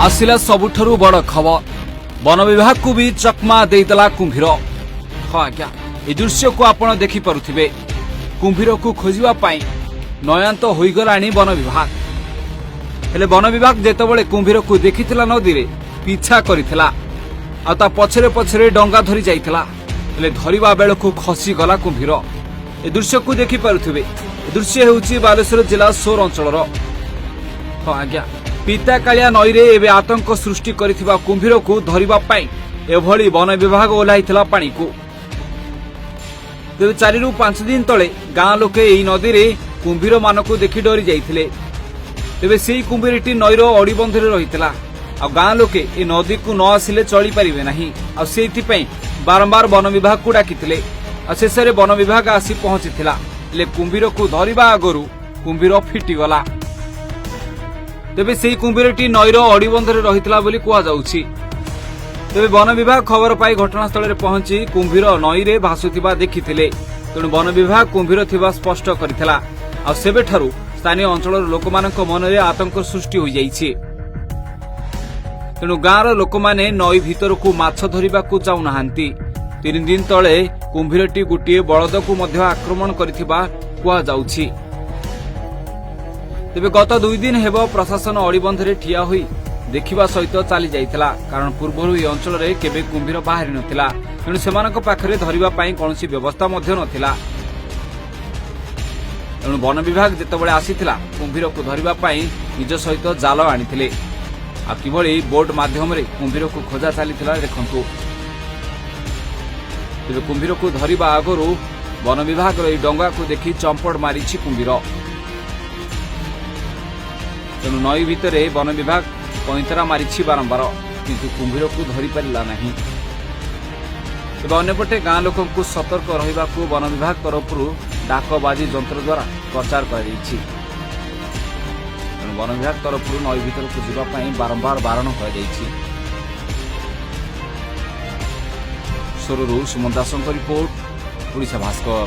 ଆସିଲା ସବୁଠାରୁ ବଡ଼ ଖବର। ବନ ବିଭାଗକୁ ବି ଚକମା ଦେଇଦେଲା କୁମ୍ଭୀର। ହଁ ଆଜ୍ଞା, ଏ ଦୃଶ୍ୟକୁ ଆପଣ ଦେଖିପାରୁଥିବେ। କୁମ୍ଭୀରକୁ ଖୋଜିବା ପାଇଁ ନୟାନ୍ତ ହୋଇଗଲାଣି ବନ ବିଭାଗ। ହେଲେ ବନ ବିଭାଗ ଯେତେବେଳେ କୁମ୍ଭୀରକୁ ଦେଖିଥିଲା, ନଦୀରେ ପିଛା କରିଥିଲା ଆଉ ତା ପଛରେ ପଛରେ ଡଙ୍ଗା ଧରି ଯାଇଥିଲା। ହେଲେ ଧରିବା ବେଳକୁ ଖସିଗଲା କୁମ୍ଭୀର। ଏ ଦୃଶ୍ୟକୁ ଦେଖିପାରୁଥିବେ। ଏ ଦୃଶ୍ୟ ହେଉଛି ବାଲେଶ୍ୱର ଜିଲ୍ଲା ସୋର ଅଞ୍ଚଳର। ହଁ ଆଜ୍ଞା, ପିତାକାଳିଆ ନଈରେ ଏବେ ଆତଙ୍କ ସୃଷ୍ଟି କରିଥିବା କୁମ୍ଭୀରକୁ ଧରିବା ପାଇଁ ଏଭଳି ବନ ବିଭାଗ ଓହ୍ଲାଇଥିଲା ପାଣିକୁ। ତେବେ 4ରୁ 5 ଦିନ ତଳେ ଗାଁ ଲୋକେ ଏହି ନଦୀରେ କୁମ୍ଭୀରମାନଙ୍କୁ ଦେଖି ଡରି ଯାଇଥିଲେ। ତେବେ ସେହି କୁମ୍ଭୀରଟି ନଈର ଅଡ଼ିବନ୍ଧରେ ରହିଥିଲା ଆଉ ଗାଁ ଲୋକେ ଏ ନଦୀକୁ ନ ଆସିଲେ ଚଳିପାରିବେ ନାହିଁ, ଆଉ ସେଇଥିପାଇଁ ବାରମ୍ବାର ବନ ବିଭାଗକୁ ଡାକିଥିଲେ। ଆଉ ଶେଷରେ ବନ ବିଭାଗ ଆସି ପହଞ୍ଚିଥିଲା। ହେଲେ କୁମ୍ଭୀରକୁ ଧରିବା ଆଗରୁ କୁମ୍ଭୀର ଫିଟିଗଲା। ତେବେ ସେହି କୁମ୍ଭୀରଟି ନଈର ଅଡ଼ିବନ୍ଧରେ ରହିଥିଲା ବୋଲି କୁହାଯାଉଛି। ତେବେ ବନ ବିଭାଗ ଖବର ପାଇ ଘଟଣାସ୍ଥଳରେ ପହଞ୍ଚି କୁମ୍ଭୀର ନଈରେ ଭାସୁଥିବା ଦେଖିଥିଲେ। ତେଣୁ ବନ ବିଭାଗ କୁମ୍ଭୀର ଥିବା ସ୍ପଷ୍ଟ କରିଥିଲା। ଆଉ ସେବେଠାରୁ ସ୍ଥାନୀୟ ଅଞ୍ଚଳର ଲୋକମାନଙ୍କ ମନରେ ଆତଙ୍କ ସୃଷ୍ଟି ହୋଇଯାଇଛି। ତେଣୁ ଗାଁର ଲୋକମାନେ ନଈ ଭିତରକୁ ମାଛ ଧରିବାକୁ ଯାଉନାହାନ୍ତି। 3 ଦିନ ତଳେ କୁମ୍ଭୀରଟି ଗୋଟିଏ ବଳଦକୁ ମଧ୍ୟ ଆକ୍ରମଣ କରିଥିବା କୁହାଯାଉଛି। ତେବେ ଗତ 2 ଦିନ ହେବ ପ୍ରଶାସନ ଅଡ଼ିବନ୍ଧରେ ଠିଆ ହୋଇ ଦେଖିବା ସହିତ ଚାଲି ଯାଇଥିଲା। କାରଣ ପୂର୍ବରୁ ଏହି ଅଞ୍ଚଳରେ କେବେ କୁମ୍ଭୀର ବାହାରି ନଥିଲା। ତେଣୁ ସେମାନଙ୍କ ପାଖରେ ଧରିବା ପାଇଁ କୌଣସି ବ୍ୟବସ୍ଥା ମଧ୍ୟ ନଥିଲା। ତେଣୁ ବନ ବିଭାଗ ଯେତେବେଳେ ଆସିଥିଲା, କୁମ୍ଭୀରକୁ ଧରିବା ପାଇଁ ନିଜ ସହିତ ଜାଲ ଆଣିଥିଲେ। ଆଉ କିଭଳି ବୋଟ୍ ମାଧ୍ୟମରେ କୁମ୍ଭୀରକୁ ଖୋଜା ଚାଲିଥିଲା ଦେଖନ୍ତୁ। ତେବେ କୁମ୍ଭୀରକୁ ଧରିବା ଆଗରୁ ବନ ବିଭାଗର ଏହି ଡଙ୍ଗାକୁ ଦେଖି ଚମ୍ପଟ ମାରିଛି କୁମ୍ଭୀର। ତେଣୁ ନଈ ଭିତରେ ବନ ବିଭାଗ ପଇଁତରା ମାରିଛି ବାରମ୍ବାର, କିନ୍ତୁ କୁମ୍ଭୀରକୁ ଧରିପାରିଲା ନାହିଁ। ତେବେ ଅନ୍ୟପଟେ ଗାଁ ଲୋକଙ୍କୁ ସତର୍କ ରହିବାକୁ ବନ ବିଭାଗ ତରଫରୁ ଡାକବାଜି ଯନ୍ତ୍ର ଦ୍ୱାରା ପ୍ରଚାର କରାଯାଇଛି। ତେଣୁ ବନ ବିଭାଗ ତରଫରୁ ନଈ ଭିତରକୁ ଯିବା ପାଇଁ ବାରମ୍ବାର ବାରଣ କରାଯାଇଛି। ସୋରରୁ ସୁମନ ଦାସଙ୍କ ରିପୋର୍ଟ, ଓଡ଼ିଶା ଭାସ୍କର।